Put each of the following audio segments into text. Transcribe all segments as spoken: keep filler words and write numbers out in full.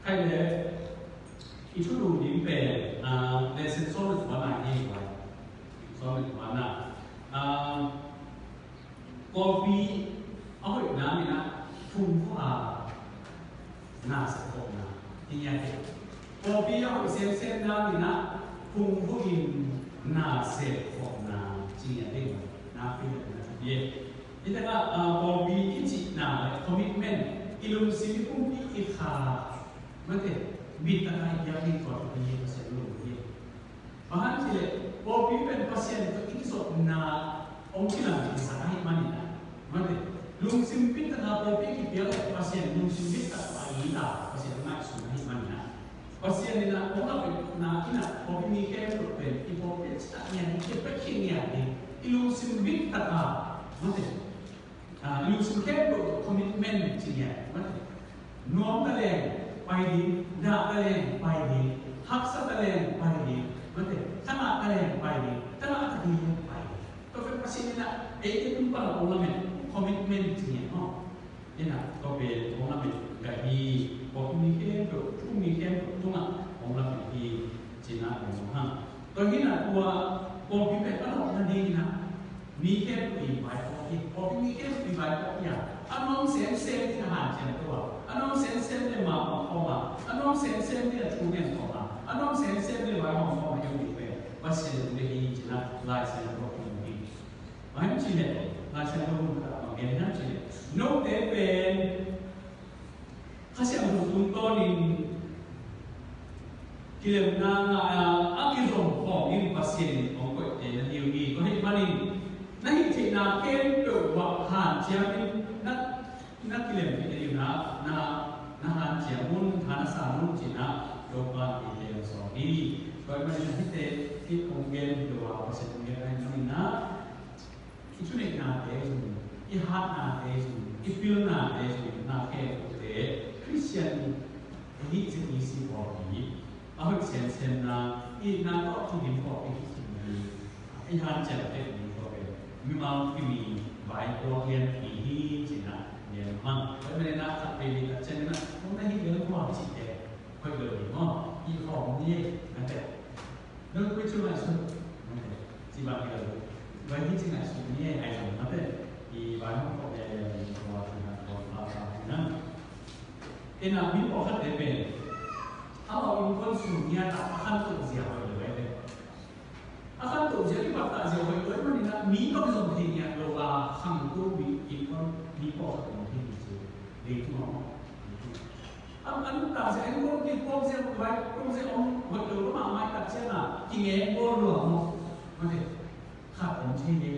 Khai le, i thulu ning pen, ah, lesson sawm le kua na hi vai. Sawm le kua na. Ah, pawlpi a hoihna in ah phungvuh a na sep khawhna. Hi ngiat hi. Pawlpi a hoih semsem na in ah phungvuh in na sep khawhna. Ci ngiat hi. Na pi le na pi. Hi takah, ah, pawlpi i cihna le commitment, i lungsim i pumpi i kha, mate, mit taka i biak ding tua thupi hi, Pasian lungdam hi. Bang hang hiam cih leh pawlpi pen Pasian tawh i kizopna hong kilang kisa ahih manin ah, mate, lungsim mit taka pawlpi kipiak leh Pasian lungsim mit taka i ta, Pasian ngaihsun ahih manin ah, Pasian in ah hong lapna in ah pawlpi mi khempeuh pen i pawlpi cihtak ngiat, i pek khin ngiat ding, i lungsim mit taka, mate, ah, i lungsim khempeuh tawh commitment ci ngiat, mate, nuam ta leng pai ding, dah ta leng pai ding, haksa ta leng pai ding, mate, thangah ta leng pai ding, thangah ta ding leng pai ding. Tua pen Pasian in ah eite tung pan a hong lamen commitment ci ngiat maw. Ina, tua pen hong lamen ka hi, pawlpi mi khempeuh, thu mi khempeuh tungah hong lamen hi, ci-in ah hong hang. Tua hi-in ah tua pawlpi pen a lawpna dingin ah mi khempeuh i vaipuak hi, pawlpi mi khempeuh i vaipuak hi a, a nuam semsem in a hanciam to a, a nuam semsem le mah bang khawm a, a nuam semsem in a thu ngen khawm a, a nuam semsem le vaihawm khawm a hi uh pen Pasian lungdam hi, ci-in ah Lai Siangtho in hong hi. Bang hiam cih leh Lai Siangtho mun khat ah bang gen hiam cih leh, note pen Kha Siangtho tungtawnin kilemna ngah a, a kizom khawm in Pasian in hong koihte na hi uh hi. Tua ahih manin na hih theihna khempeuh uah hanciam in na, na kilem theih nading na, na, na hanciam un, tha na san un, ci-in ah Topa'n eite hong sawl hi. Tua ahih manin na hihte hih hong gen hi lo a, Pasian hong gen ahih manin ah i thuneihnate zong, i hatnate zong, i pilnate zong, na khempeuhte Khristian i hih zia i si pawlpi a hoih semsemna, itna tawh kigin pawlpi hi khin hi. I hanciam tek ding pawlpi mimal kimi vaipuak lianpi hi, ci-in ah gen hang. Tua ahih manin ah khat vei vei tak ciangin ah hong na hih lel kua cihte hoih lo ding maw. I khawm ni ei, na teh. Nong koi cu ngaihsun. Ci bang hi lo. Vai hi ci ngaihsun ni ei, ai zong na teh. I vai hong kawm le le ni kua ci na kua pa pa hi na. Ina mi pawlkhatte pen amau innkuan sung ngiat a a khantoh zia hoih lo vai teh. A khantoh zia, kipat tak zia hoih lo ahih manin ah mi tawh kizom thei ngiat lo a khangto mi innkuan mi pawlkhat om thei hi ci. Leitung ah maw. A, a nuntak zia, a innkuan kipuak zia, vai puak zia om hoih lo mahmah tak ciangin ah kingen bawl lua maw. Mate, khat om thei hi.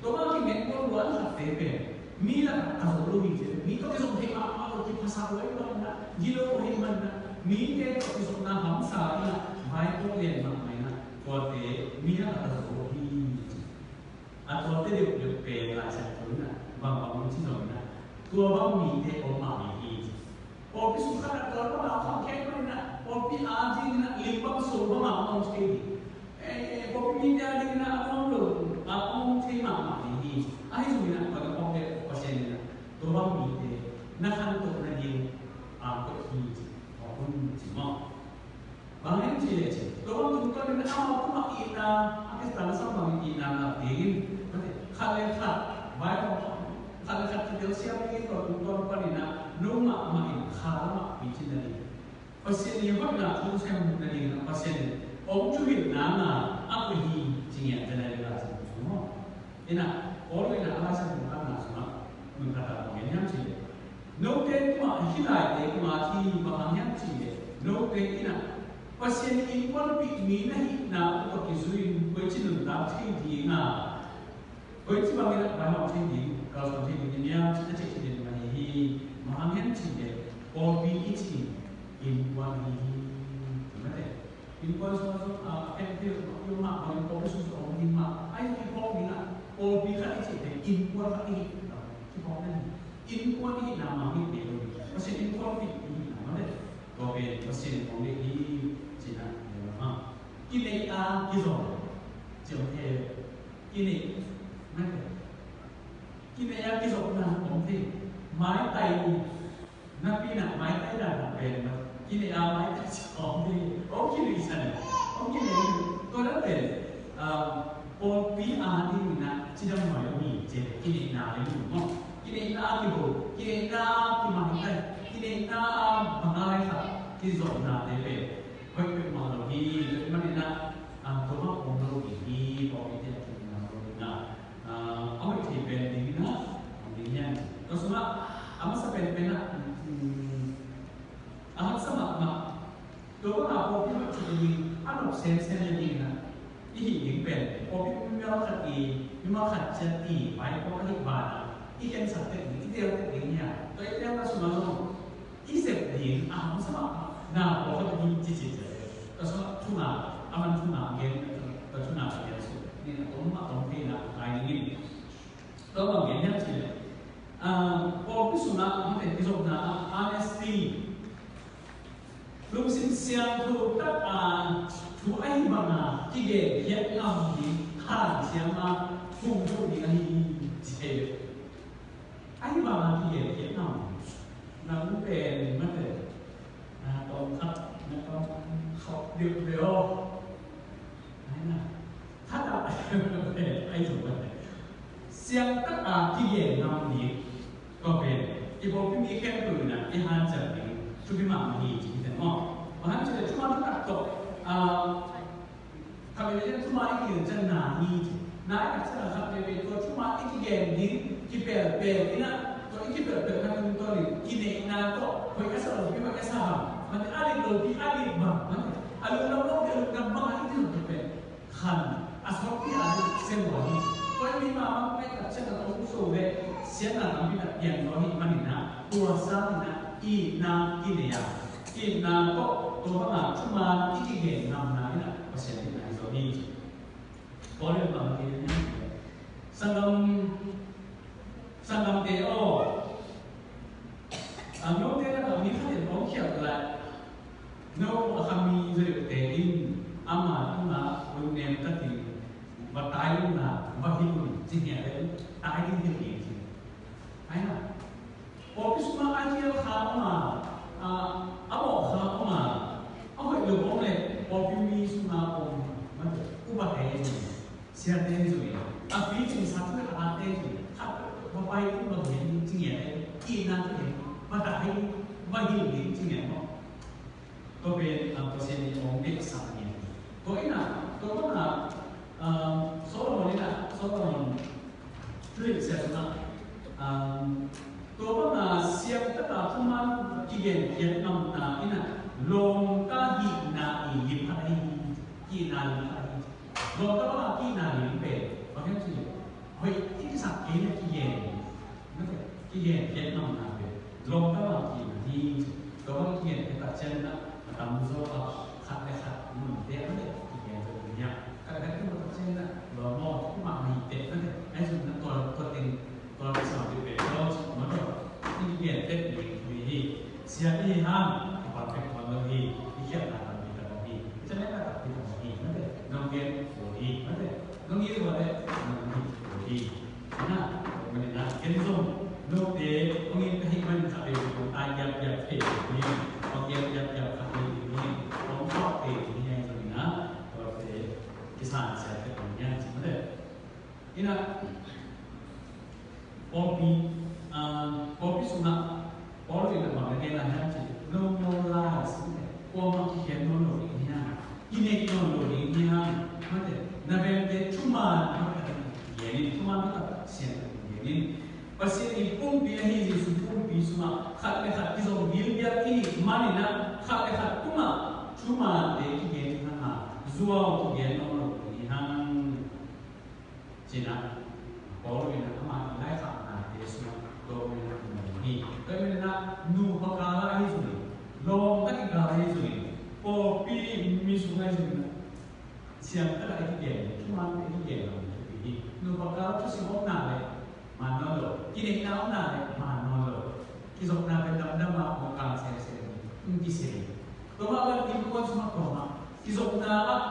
Tua bang kingen bawl lua a khatte pen mi lakah a zo lo hi ci. Mi tawh kizom thei mahmah lo, kiphasa lo ahih manin ah, gilo ahih manin ah, mite tawh kizopna hamsa in ah vaipuak lian mahmah in ah, tuate mi lakah a zo lo hi ci. A tuate deuhdeuh pen Lai Siangtho in ah bangbang hong ci zongin ah, tua bang mite om mahmah hi ci. Pawlpi sung khat ah tua bang a khang khek manin ah, pawlpi a dingin ah lim bang so bang a om thei hi. Eh, eh, pawlpi mite a dingin ah a om lo, a om thei mahmah hi hi. Ahi zongin ah tua pawlpi Pasian in ah tua bang mite na khantoh nading a koih hi ci. Tua hun ci maw. Bang hiam cih leh ci, tua bang tungtawn in amau tungah itna, a kisam sam bangin itna ngah dingin, khat le khat, Bible, khat le khat kitel siam dingin tua tungtawn panin ah, no mahmah in kha lamah picin nading. Pasian i hoihna thu sem nadingin ah Pasian in hong thuhilhna ngah a koih hi ci ngiat pen a ding a ci maw. Ina, Paul in a Lai Siangtho tangna sungah mun khat ah bang gen hiam cih leh, note tungah, hih laite tungah a ci bang hang hiam cih leh, note in ah Pasian in innkuanpih mi na hihna uh tawh kizui-in koici nuntak thei ding a, koici bangin ah vaihawm thei ding, kalsuan thei ding na hiam cih na theih theih ding ahi hi. Bang hang hiam cih leh pawlpi i cih innkuan ahi hi. Mate. Innkuan sung ah zong, a, a pengpel mah, i om mah bangin pawlpi sung zong om ding mah. Ahi zong i phawk ding ah, pawlpi khat i cih pen innkuan khat i hi. I phawk ding innkuan i hihna mah hi. Pasian innkuanpih i hihna mah le. Tua pen Pasian in hong deih hi. Cihna hi mah. Kinei a kizom. Ci om thei. Kinei. Mate. Kinei a kizomna om thei. Maitai. Napi in ah maitai dan a pen mah, Kineihna maitak ci om ding. Om kineih san. Om kineih. Tua dan pen, ah, pawlpi a ding in ah cidam mai om hi ci. Kineihna le lum maw. Kineihna a kiho. Kineihna a kimaitai. Kineihna a bang a lai khat. Kizopna te pen hoih peuhmah lo hi. Tua ahih manin ah, ah, tua bang om lo ding hi. Pawlpi te a kineihna om lo ding ah, ah, a hoih thei pen ding in ah om ding hi hang. Tua sungah a masa pen pen ah, um, a haksa mahmah. Tua bang a pawlpi hoih thei ding, a nop semsem ding in ah i hih ding pen pawlpi mimal khat i, mimal khat ciat i, pai pawlpi a hih banah i khensat tek ding, i tel tek ding hi a. Tua i telna sungah zong i sep ding a haksa mahmah na pawlkhat ding cici ciat. Tua sungah thunga, a man thunga gen, tua thunga gen sung ni na tom a tom thei na ngai ding in. Tua bang gen hiam cih leh, ah, pawlpi sungah mate kizopna ah honesty, lungsim siangtho tak a thu ahi bang a kigen khiat ngam ding hanciam a phungvuh ding ahi hi ci. Ahi bang a kigen khiat ngam ding. Nang pen mate, ah, tawm khat na tawm khop diuh diuh. Ai na. Khat ah, ai zong khat ah. Siang tak a kigen ngam ding. Tua pen i pawlpi mi khempeuh in ah i hanciam ding thupi mahmah hi ci hi teh maw. Bang hang hiam cih leh thuman thutak tawh, ah, khat veivei in thuman i kigen ciang na hi ci. Na i tak ciang khat veivei tua thuman i kigen ding kipelpel in ah, tua i kipelpelna tungtawn in kineihna tawh hoih a sa lopi hoih a sa bang, mate, a dik lopi a dik bang, mate, a lungdam lopi a lungdam bang a i ci pen khan a sawtpi a ding sem lua hi. Tua i mi mahmah pen tak ciang a hong so leh siatna tampi tak piang lua hi manin ah, tua sangin ah itna kinei a, itna tawh tua bang a thuman i kigen ngamna in ah Pasian itna hi zaw hi. Paul in bang a ci hiam, sanggam, sanggamte aw, a, note lakah mi khat in hong khialh lai. No a kha mi zaw deuhte in ama tungah lungnem takin va tai un la, va hilh un ci hi a, tai ding hilh ding ci. Ai na. Pawlpi sungah a hial kha om a, a, a mawh kha om a, a hoih lo om leh pawlpi mi sungah om, mate, upate in, siate in zui, a ficing sa thu a ate in zui, khat va pai in va gen ci ngiat in, itna thu in, va tai in, va hilh in ci ngiat maw. Tua pen, ah, Pasian in hong deihsak hi. Tua in ah, tua bang ah, ah, Solomon in ah, Solomon thuhilhsia sungah, ah, tua bang ah siang tak a thuman kigen khiat ngamna in ah lawmta hihna i lim khat ahi hi. Kihna lim khat ahi hi. Lawmta bang ah kihna lim pen bang hiam cih leh hoih i kisak kei leh kigen, mate, kigen khiat ngamna pen lawmta bang kihna hi. Tua bang kigen khiat tak ciangin ah a tamzaw a khat le khat nunte a mate kigen zo ding hi a, khat le khat kimu tak ciangin ah lawm aw, i mah mah hi teh, mate, ahi zongin ah tua, tua teng tua kisam ding pen tua cih mah tua i kigen teh ding thu hi. Sia i hi hang kipan pek tuan lo hi. I khiatna tampi tak om hi. I ciamna tampi tak om hi, mate, nong gen lo hi, mate. Nong it uh leh nong it uh hi. Na, manin ah ken zong note hong it ka hih manin khat vei hong tai giapgiap thei ding hi. Hong giapgiap khat vei ding hi. Hong khauh thei ding hi. Ahi zongin ah tuate kisan siat thei ding hi, ci mate. In ah pawlpi, ah, pawlpi sungah Paul in a bang na gen lai hiam cih leh, no more lies, mate, kuamah kikhen nawn lo ding hi hang, kinek nawn lo ding hi hang, mate, na vengte thuman mah kigen in, thuman mah kigen in. Pasian in pumpi ahi Jesu pumpi sungah khat le khat kizom bilbial i hih manin ah khat le khat tungah thumante kigen ding hang a, zuau kigen nawn lo ding hi hang. Ci-in ah Paul in ah ama i laikhaknate sungah tua bang in ah mu hi. Tua bang in ah nupa kikal ah ahi zongin, lawmta kikal ah ahi zongin, pawlpi mi sung ahi zongin ah siangtak a i kigen, thuman i kigen lo hi. Nupa kikal ah thusim omna leh man nawn lo, kineihna omna leh man nawn lo. Kizopna pen damdam a hong kang semsem hi. Hong kisem hi. Tua mah bangin innkuan sungah tua mah kizopna ah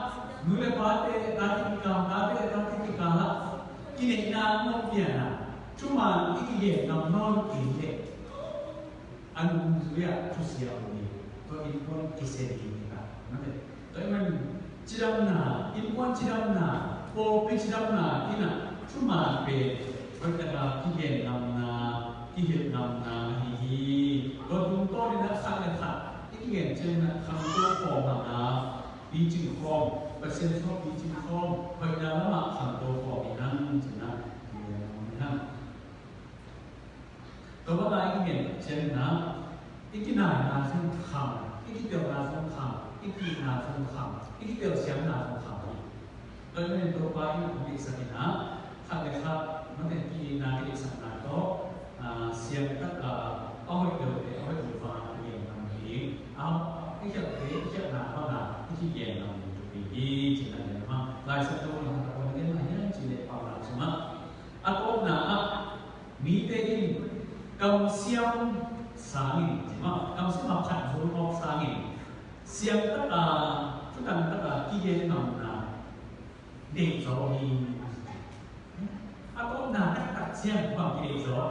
nu le pate, tate kikal, tate le tate kikal ah kineihna hong pian a, thuman i kigen ngam nawn kei leh a nungzui ah thusia om hi. Tua innkuan kisia ding hi ta. Mate. Tua ahih manin cidamna, innkuan cidamna, pawlpi cidamna in ah thuman pen hoih taka kigen ngamna, kihilh ngamna ahi hi. Tua tungtawn in ah khat le khat i kigen ciangin ah khangto khawm a, picing khawm, Pasian suak picing khawm, hoihna lamah khangto khawm hi hang ci-in ah kigen nuam hi hang. Tua bang a i kigen ciangin ah i kinaina zong kham, i kitelna zong kham, i kiitna zong kham, i kitelsiamna zong kham hi. Tua ahih manin Topa in hong deihsak in ah khat le khat, mate, kiitna kideihsakna tawh, ah, siangtak a, a hoih lote a hoih lo bang a kigen ngam hi. A, i khialte i khiatna bang a i kigen ngam hi, hi ci-in ah gen mah. Lai Siangtho in hong gen mah hiam cih leh Paunak sungah a tawpna ah mite in kamsiam sangin, ci mah, kamsiam a phat zo awk sangin siangtak a, thutangtak a kigen ngamna deih zaw hi. A tawpna taktak ciang bang kideih zaw?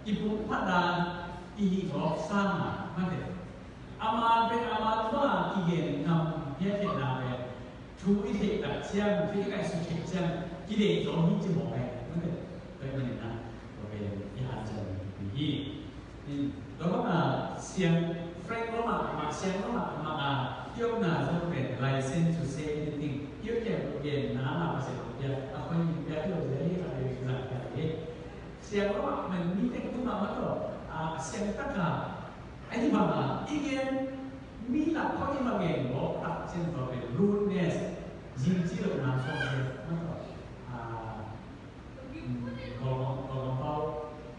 Kipumkhat a, kihih zawk sang a, mate. A man pen a man bang a kigen ngam hiathiatna pen thu i theih tak ciang, thu i ngaihsut theih ciang kideih zaw hi ci mawk hi. Mate. Tua ahih manin ah tua pen i hanciam hi. Tua bang a siang Frank lo mah, mah siang lo mah, mah a, i omna zong pen license to say anything. I om kei, i gen na, na Pasian hong pia, a khuai hong pia, i lo zia hi, a lo zia hi. Siang lo mah, man mite tungah mah tawh, a, siang tak a, a hi bang a, i gen, mi lak khawng i va gen bawk tak ciang tua pen rudeness, zingci lohna sawt zia mah tawh, a, Kawlgam, Kawlgam pau,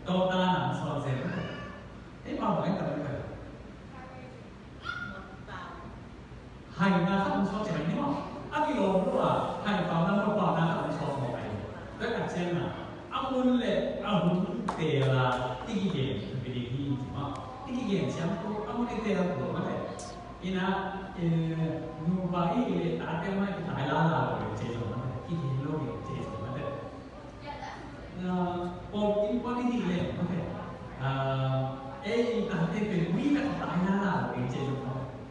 tawlna na sawt zen. Ei pau bang ei tawh ei tawh. Haina khat hong sawt zen ni maw. A kilawm lua, hai pau na, mawt pau na khat hong sawt zen. Tua ka ciang na, a mun le a hun teel a i kigen, i kigen hi ci maw. I kigen ciang tua, a mun i teel tua maw le. Ina, eh, nupa i le tate mai kitai lala lo ci zo maw le. I kigen lo ci zo maw le. Pawlpi pawlpi hi leh, mate. Ei tate pen mi na ka tai na la lo, ei cia lo.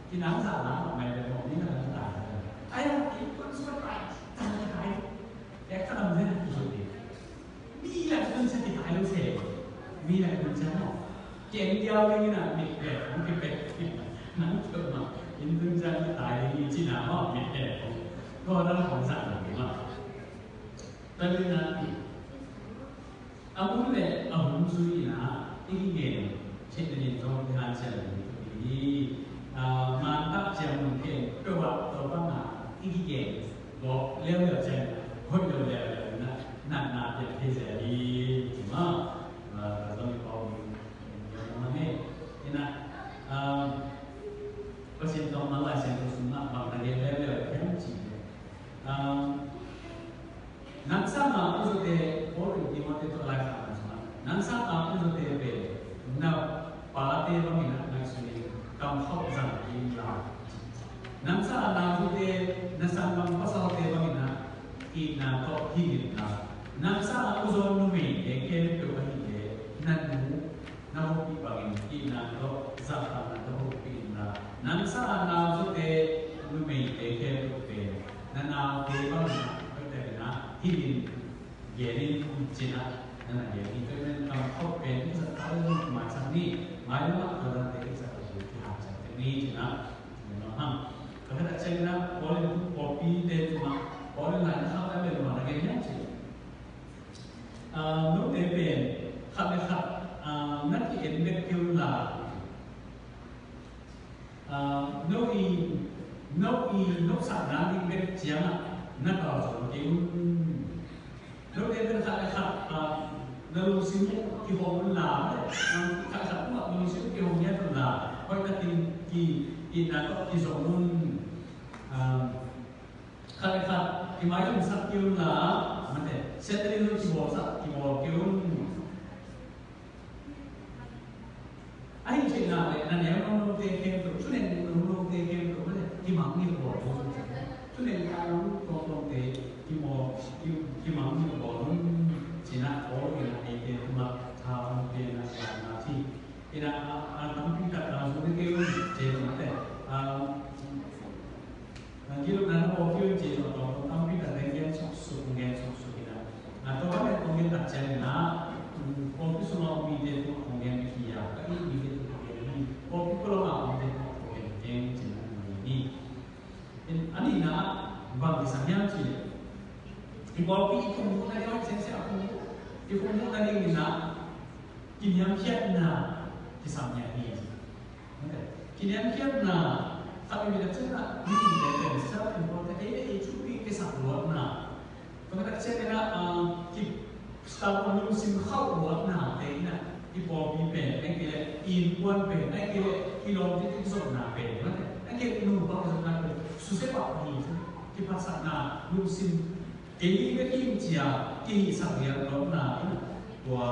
Ki nang sa la mai le mo mi na ka tai. Ai a ki pun sua tai tai tai. Ek ka lam ne ki so di. Mi na kun sa ki tai lo se. Mi na kun sa mo. Ken dia le mi na mi pe, mi pe. Nang tu ma. In kun sa ki tai ni ci na mo mi pe. Ko na ko sa na ma. Tua hi-in ah, a mun le a hun zui-in ah i kigen theih nading zong i hanciam ding thupi hi. Ah, Mangkang ciang mun pen peuh ah tua bang ah i kigen gawp leuleu ciang hoih lo leuleu in ah natna piang thei zel hi. Ci maw? Ah, ka zong i pau ding. Ina, ah, Pasian tawh Lai Siangtho sungah bang na gen leuleu hiam cih leh, ah, Nang sanga u zawte, Paul in Timothy tawh laikhak sungah, nang sanga u zawte pen na pate bangin ah ngaihsun in, kamkhauh zang kei inla. Nang sanga nauzawte, na sanggam pasalte bangin ah itna tawh hilh inla. Nang sanga u zawn numeite khempeuh ahih leh na nu na hopih bangin itna tawh zahtakna tawh hopih inla. Nang sanga nauzawte, numeite khempeuh pen na naute bangin ah hoihtakin ah hilh in, gen in, ci-in ah na na gen hi. Tua ahih manin kamkhauh pen i zat ta lo zong maisak ni, mailam ah tua dante i zat ta lo zong kihanciam tek ni, ci-in ah gen nuam hang. Ka khat ah ciangin ah Paul in pawlpite tungah, Paul in Lai na khak lai pen bang na gen hiam cih leh, ah, note pen khat le khat, ah, na ki-en bek kei unla, ah, no i, no i, no sahna ding bek ciangah na kal zo kei un. Note pen khat le khat, ah, na lungsim uh kihong unla, ah, khat le khat tungah na lungsim uh kihong ngiat unla, hoih takin ki, itna tawh kizom un. Ah, Khat le khat kimaizumsak kei unla, mate, Satan in zong kibawlsak, kibawl kei un. Ahih theihna leh na neu nongnote khempeuh, thunen nongnote khempeuh, mate, kimang ni bawl un. Thunen a nong tongtongte kimawl, ki, kimang ni bawl un. Ci-in ah Paul in ah eite tungah tha hong piakna, na ci. Ina, a, a tampi tak a zong kei un, ci-in ah, mate. Pawlpi i phungvuhna ding a, i phungvuhna ding in ah kiniamkhiatna kisam hi. Kiniamkhiatna khat i mit a cin ah, mi pen self important, ei le ei thupi kisam luatna. Tua tak ciangin ah, ki, star lungsim khauh luatnate in ah, i pawlpi pen, ahih kei leh i innkuan pen, ahih kei leh i lawmte kizopna pen, ahih kei leh i nupa kizopna pen susia pah hi. Kiphatsakna lungsim, kei bek hi ing ci-a kihihsak lian luatna in ah, tua,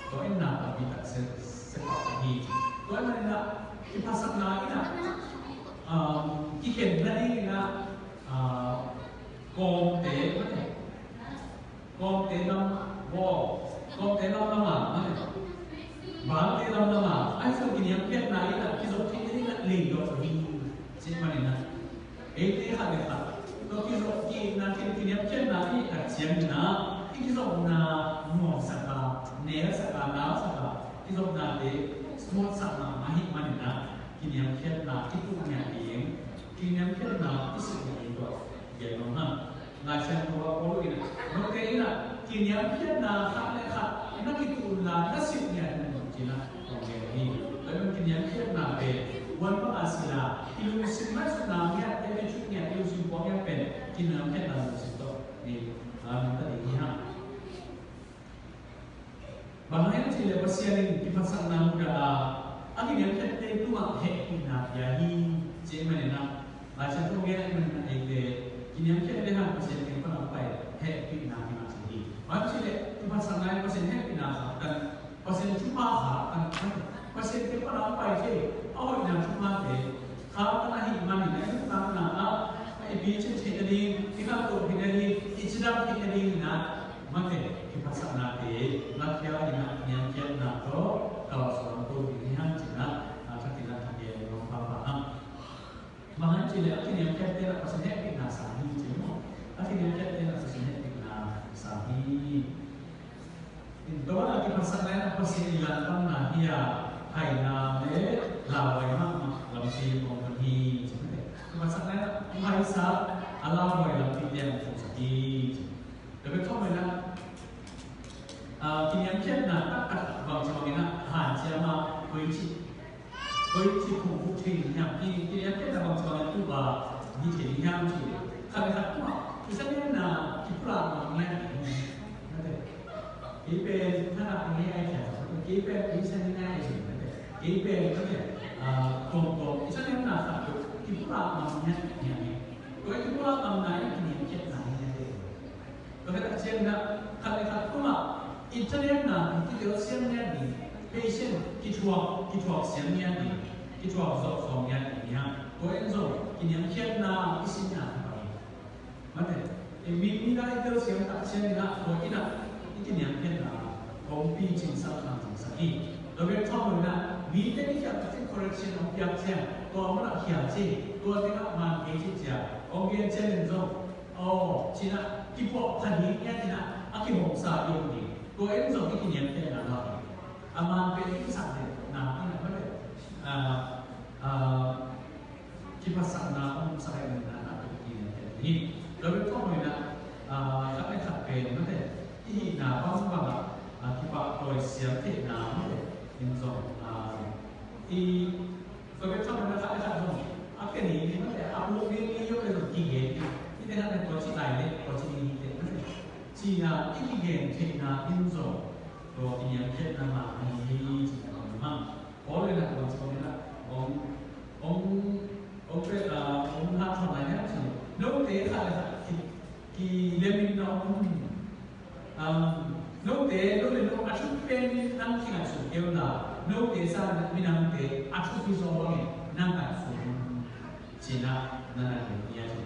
tua in ah pawlpi tak sia, sia pah hi. Tua in ah, kiphatsakna in ah, um, kikhenna ding in ah, ah, kawmte, kawmte lam, kawmte lam lam a, bangte lam lam a, ahi zong kiniamkhiatna in ah kizop theihna ding in ah leidawh hi. Cih manin ah, eite khat le khat tua kizop, ki, na, ki, kiniamkhiatna i tak ciangin ah, i kizopna nuamsak a, nelsak a, nausak a, kizopnate muatsak mahmah ahih manin ah, kiniamkhiatna i tuh ngiat ding, kiniamkhiatna i sik ngiat ding tua gen nuam hang. Lai Siangtho ah Paul in ah, note in ah kiniamkhiatna khat le khat na kituh unla, na sik ngiat un ci-in ah hong gen hi. Tua ahih manin kiniamkhiatna pen huan bang a sila, i lungsim ngaihsutna ngiat, attitude ngiat, i lungsim puak ngiat pen kiniamkhiatna lungsim tawh i, a, nungta ding hi hang. Bang hang hiam cih leh Pasian in kiphatsakna mudah a, a kiniamkhiatte tungah hehpihna pia hi, cih manin ah, Lai Siangtho gen ahih manin ah, eite kiniamkhiat lehang Pasian kiang pan a hong pai hehpihna kingah thei hi. Bang hang hiam cih leh kiphatsakna in Pasian hehpihna khaktan, Pasian thupha khaktan, Pasian kiang pan a hong pai thei a hoihna thuphate khaktan ahih manin, a i nuntakna ah i picin theihna ding, i khantoh theihna ding, i cidam theihna ding in ah, mate, kiphatsaknate lakhia in ah, kiniamkhiatna tawh kalsuan to ding hi hang ci-in ah, a, thakin ah thakin hong pha pha hang. Bang hang hiam cih leh a kiniamkhiatte in ah Pasian hehpihna sang hi ci maw. A kiniamkhiatte in ah Pasian hehpihna sang hi. In tua a kiphatsakna in ah Pasian i lanpanna hi a, haina le lauhuai mahmah lampi hong tun hi ci mate. Kiphatsakna in ah hong haisak, a lauhuai lampi teng hong tun hi ci. Tua bek thawn lo in ah, a, kiniamkhiatna taktak bangci bangin ah hanciam a, koici, koici phungvuh thei ding hiam? Ki, kiniamkhiatna bangci bangin tuh a, hi thei ding hiam cih leh, khat le khat tungah i sa niatna kipulak mahmah ngiat ding hi. Mate. Kei pen thanak ngei a i khia, kei pen i sa niatna i khia, mate. Kei pen, mate, a, tuamtuam i sa niatna khat tawh kipulak mahmah ngiat ding hi. Tua i kipulak mahmahna in kiniamkhiatna hi ngiat ding. Tua khit ciangin ah, khat le khat tungah i thanemna i telsiam ngiat ding, patient, kithuak, kithuak siam ngiat ding, kithuak zawhsawm ngiat ding hi hang. Tua in zong kiniamkhiatna i sinna hi pah hi. Mate, i mi, mi na i telsiam tak ciangin ah, tua in ah i kiniamkhiatna hong picingsak, hangsak hi. Tua bek thawn lo in ah, mite i khialh tak ciang correction hong piak ciang, tua mun ah khial ci, tua teng ah man kei ci ciang hong gen ciangin zong, aw, ci-in ah kipuah pha ding ngiat in ah a kihong sa i om ding. Tua in zong i kiniamkhiatna hi. A man pen i kisak ding na in ah, mate, a, a, kiphatsakna hong sak ahih manin ah, a, tua pen i kiniamkhiatna hi. Tua bek thawn lo in ah, a, khat le khat pen, mate, i hihna bangbang ah, a, kipahtawi siam theihna, mate, in zong, a, i Tua bek thawn lo in ah khat le khat zong a ken hi, mate, a puk ding i om leh zong kigen hi. Hihte khat leh tua ci lai leh tua ci ding hi teh, mate, ci-in ah i kigen theihna in zong tua kiniamkhiatna mah hi, ci-in ah hong, Paul in ah tua ci-in ah hong, hong, hong, hong, ah, hong hanthawn lai hiam cih leh, note khat le khat ki, kilemin na om, um, note, note, no, a thupi pen nang kingaihsun kei un la, note sangin minamte a thupi zaw bangin na ngaihsun un, ci-in ah na na gen hi a ci.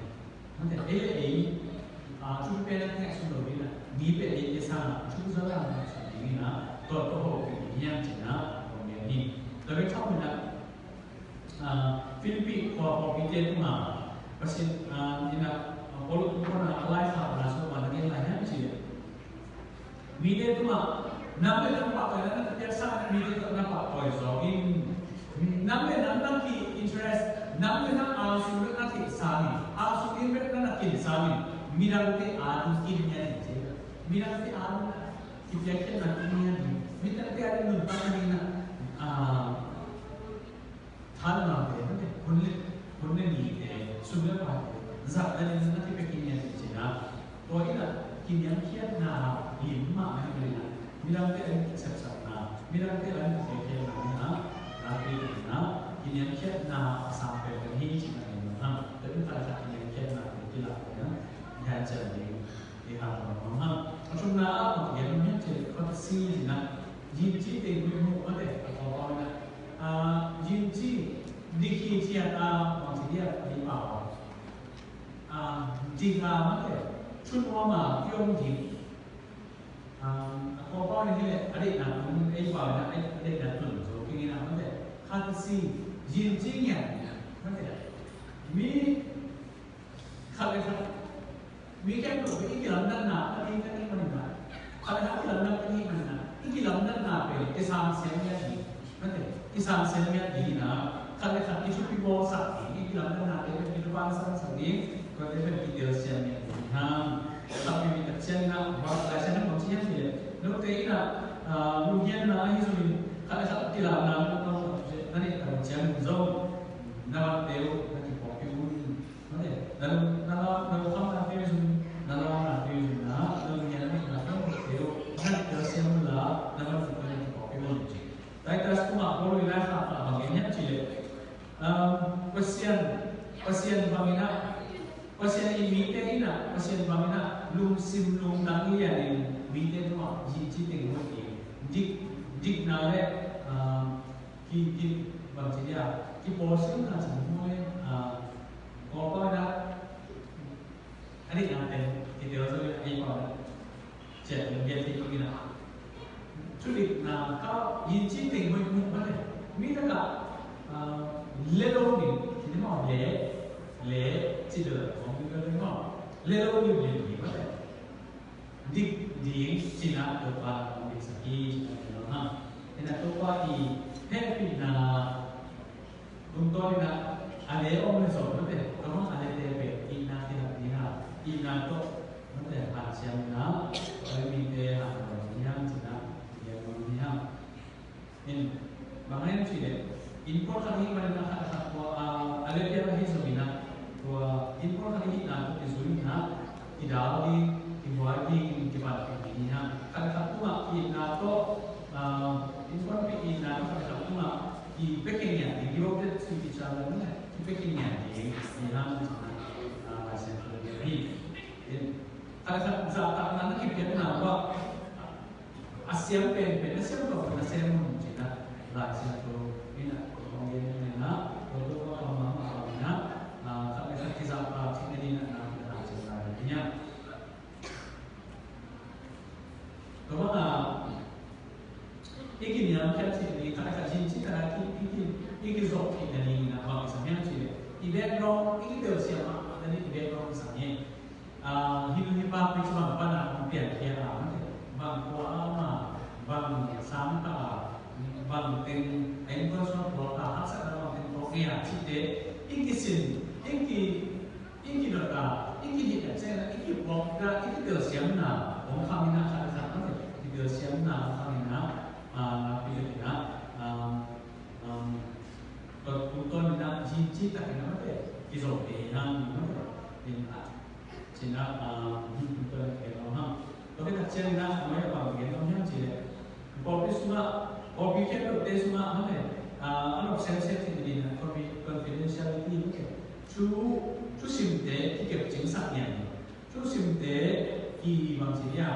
Note, ei le ei, a, thupi pen nang kingaihsun lo ding in ah, mi pen eite sangin a thupi zaw bangin ngaihsun ding in ah, tua, tua hopih ding hi hang ci-in ah hong gen hi. Tua bek thawn lo in ah, a, Philippi khua pawlpite tungah Pasian, a, in ah, a, Paul in ah a laikhakna sung ah bang na gen lai hiam cih leh, mite tungah nang le nang pahtawina na piaksa in, mite tungah na pahtawi zawk in, nang le nang na ki-interest, nang le nang angsung bek na theih sangin, angsung ding bek na na kin sangin, Midangte ading kin ngiat ding ci. Midangte ading kipiakkhiatna kin ngiat ding. Midangte ading nuntakna ding na. Ah, thalnaute, hun le, hun le nite, sum le paite zatna ding na kipia kin ngiat ding ci na. Tua in a kiniamkhiatna lim mahmah hi manin a, midangte ading kisepsakna, midangte ading kipiakkhiatna in a, nakpi takin a kiniamkhiatna a sang pen pen hi cih na hi manin a, tua in khat le khat kiniamkhiatna pen kilak pen a, i hanciam ding i hang bang bang hang. A thumna ah bang gen hiam cih leh courtesy cih na, zinci teng muihmuh mate, a tua pau in a, ah, zinci dik hi ciang a bang ci dia, a di pau a, ah, dik a mate, thu nuam a kiom ding. Ah, a tua pau in hi leh a deihna tun, ei pau in a, a deihna tun zo keng in a mate, courtesy, zinci ngiat mate. Mi khat le khat, mi khempeuh pen i kilamdanna ka ding ka ding manin a, khat le khat kilamdan ka ding manin a, i kilamdanna pen i sang siam ngiat ding, mate, i sang siam ngiat ding in a, khat le khat i thupi bawlsak ding, i kilamdanna te pen i thupi bawlsak ding, tua te pen i telsiam ngiat ding hang. Khat mi mi tak ciang in a, Lai Siangtho bang ci hiam cih leh, note in a, ah, lunghianna ahi zongin, khat le khat kilamdanna na neih tak ciangin zong, na vante uh na kipawlpih un. Mate, na lo, na lo, na lo khamnate uh zong, na lo nate uh zong, na lo ngianna, na lo nate uh, na lo siam uh la, na lo nate uh na kipawlpih un. Titus kumah Paul in a kha kha bang gen hiam cih leh, um, Pasian, Pasian bangin a, Pasian i mite in a, Pasian bangin a, lungsim lungtang lianin mite tungah zinci teng muih ding, dik, dikna le, um, ki, ki, bang ci dia, kipawlsimna cih maw le, ah, Kawlpau in a, a dikna pen kitel zo in a, ei pau in a, ciah in biak thei tung in a. Thudikna ka zinci teng muihmuh mah le, mi tak a, ah, le lo ding, ci ni maw, le, le, ci de, hong ding le maw, le lo ding, le ding mah le. Dik ding cihna Topa hong diksak hi, cihna hi lo hang. Ina Topa i hehpihna tungtawn ina a le om le zong mate, tua hang a lete pen itna kihak ding a, itna tawh mate hanciam ina, tua mite hanciam ding hiam cihna, ding hiam. In, bang hiam cih leh, innkuan khat hi manin a khat khat tua, a, a le piang ahi zongin a, tua innkuan khat hihna tawh kizui in a, kidal ding, kihuai ding, kipan ding hi hang. Khat khat tungah itna tawh, a, innkuanpih itna tawh khat khat tungah kipia khe ngiat ding, devoted to each other, kipia khe ngiat ding hi hang, a, Lai Siangtho hi. In, khat khat zahtakna na kipiakna uh ah, a siam penpen, a siam tawh na sem un cihna Lai Siangtho in a hong gen in a, tua tua tua mah mah in a, a, khat le khat kizahtak theihna ding in a, na kizahtak theihna ding in a. Tua bang a, i kiniamkhiat theihna ding, khat le khat zinci khat a ki, i ki, i kizop theihna ding in a, bang kisam hiam cih leh, i background, i kibelsiam a, a ding i background kisam hi. Ah, hi nu hi pa pen bang pan a hong piankhia a, bang khua a om a, bang sang kha a, bang teng a innkuan sung a puak a, haksatna bang teng tuak ngei a cihte i kisin, i ki, i kidot a, i kihih a ciangin a, i kipuakna, i kitelsiamna hong khang in a, khat le khat mah i kitelsiamna hong khang in a, ah, nakpi takin a, ah, um, tua tungtawn in a, zinci takin a mate, kizop hi hang mate, in a, cihna, ah, tungtawn in a gen nuam hang. Tua khit tak ciangin a, a nuai a bang gen nuam hiam cih leh, pawlpi sungah, pawlpi khempeuhte sungah mate, ah, a nop semsem theihna ding in a, confi-, confidentiality mate, thu, thusimte kikepcingsak ngiat ding. Thusimte ki bang ci dia,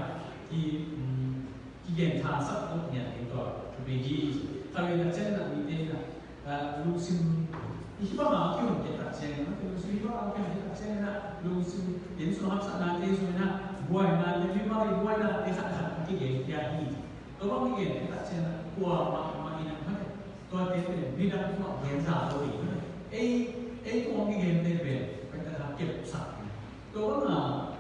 ki, um, kigen thasak uh ngiat ding tua thupi hi. Khatvei tak ciangin a mite in a, ah, lungsim i hih bang a kihong khit tak ciangin a, lungsim i hih bang a kihong khit tak ciangin a, lungsim inn sung haksatnate sung in a, buainate, mimal i buainate khat khat a kigen khia hi. Tua bang kigen khit tak ciangin a, kuamah mah in a mate, tuate pen midang tungah gen za lo ding mate. Ei, ei tungah kigente pen, pen khat khat kepsak hi. Tua bang a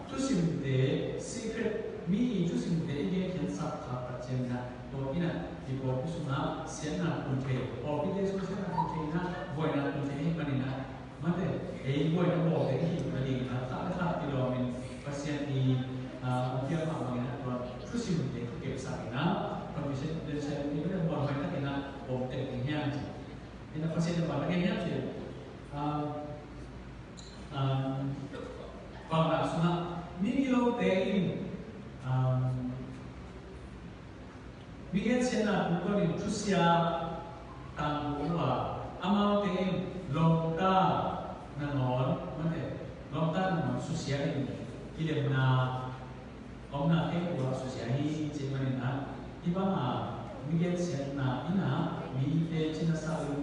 thusimte, secret, mi i thusimte i genkhiatsak khak tak ciangin a, tua in a i pawlpi sungah siatna tun thei, pawlpite sungah siatna tun thei in a, buaina tun thei ahih manin a, mate, ei buaina bawlte i hih nadingin a, khat le khat kilawmin, Thusia tangko uh a, amaute in lawmta nangawn, mate, lawmta nangawn susia in kilemna omna khempeuh ah susia hi, ci manin ah, hih bang a mi gensiatna in ah mite cina sa uh,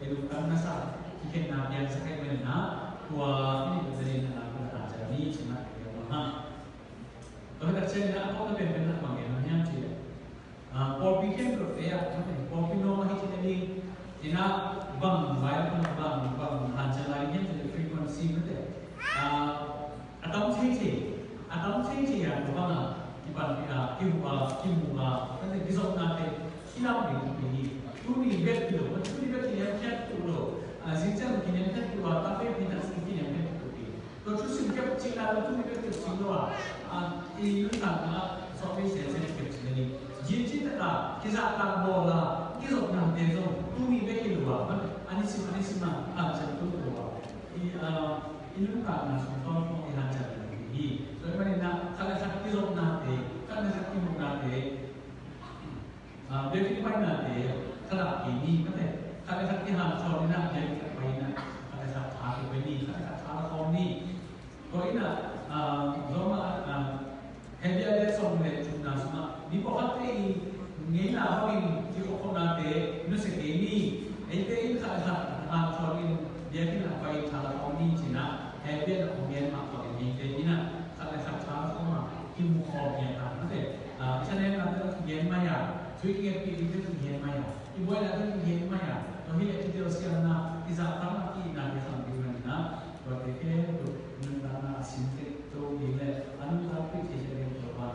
ei lungtang na sa, kikhenna piangsak ahih manin ah, tua i neih loh nading a na tua na hanciam ni, ci mah hi. Tua hi tak ciangin ah a tawpna penpen ah bang gen hiam cih leh, ah, pawlpi khempeuhte ah, pawlpi nuam ah hi ci nading in ah bang vai, bang, bang hanciam lai hiam cih leh frequency, mate, ah, a tam thei thei, a tam thei thei a, tua bang a kipan, a kimu a, kimu a, mate, kizopnate i lam ding thupi hi. Tuni bek hi lo, tuni bek kiniamkhiat uh lo, a, zingciang kiniamkhiat uh a, tam bek hi, tak sik kiniamkhiat uh hi. Tua thusim kep cihna lo, tuni bek kep cih lo a, a, i nuntakna ah sawm mi sensen kep cih nading. Zingciang taka kizahtak bawl a kizopnate zong tuni bek hi lo a, a nisim, a nisim a hanciam tung lo a, i, a, i nuntakna sung tawntung i hanciam hi. Tua ahih manin ah khat le khat kizopnate, khat le khat kimuknate, ah, biakinn painate khat ah kei ni, mate, khat le khat kihanciam in ah, biakinn ah pai in ah, khat le khat tha kipai ni, khat le khat tha la khawm ni. Tua in ah, ah, Roma, ah, Hebru lian sawm le thumna sungah, mi pawlkhatte in ngeina bangin kikhopkhopnate nusia kei ni. Eite in khat le khat hanciam in biakinn ah pai in tha la khawm ni, ci-in ah Hebru ah hong gen mah bangin eite in ah khat le khat tha la khawm a, kimu khawm hi a, mate. Ah, i thanemnate kigen mai a, thu i ngetpih dingte kigen mai a, i buainate kigen mai a, tua hi leh kitelsiamna, kizahtakna, ki-itnate khang ding manin ah, tuate khempeuh nuntakna a sin tek to ding leh a nuntakpih thei tek ding Topa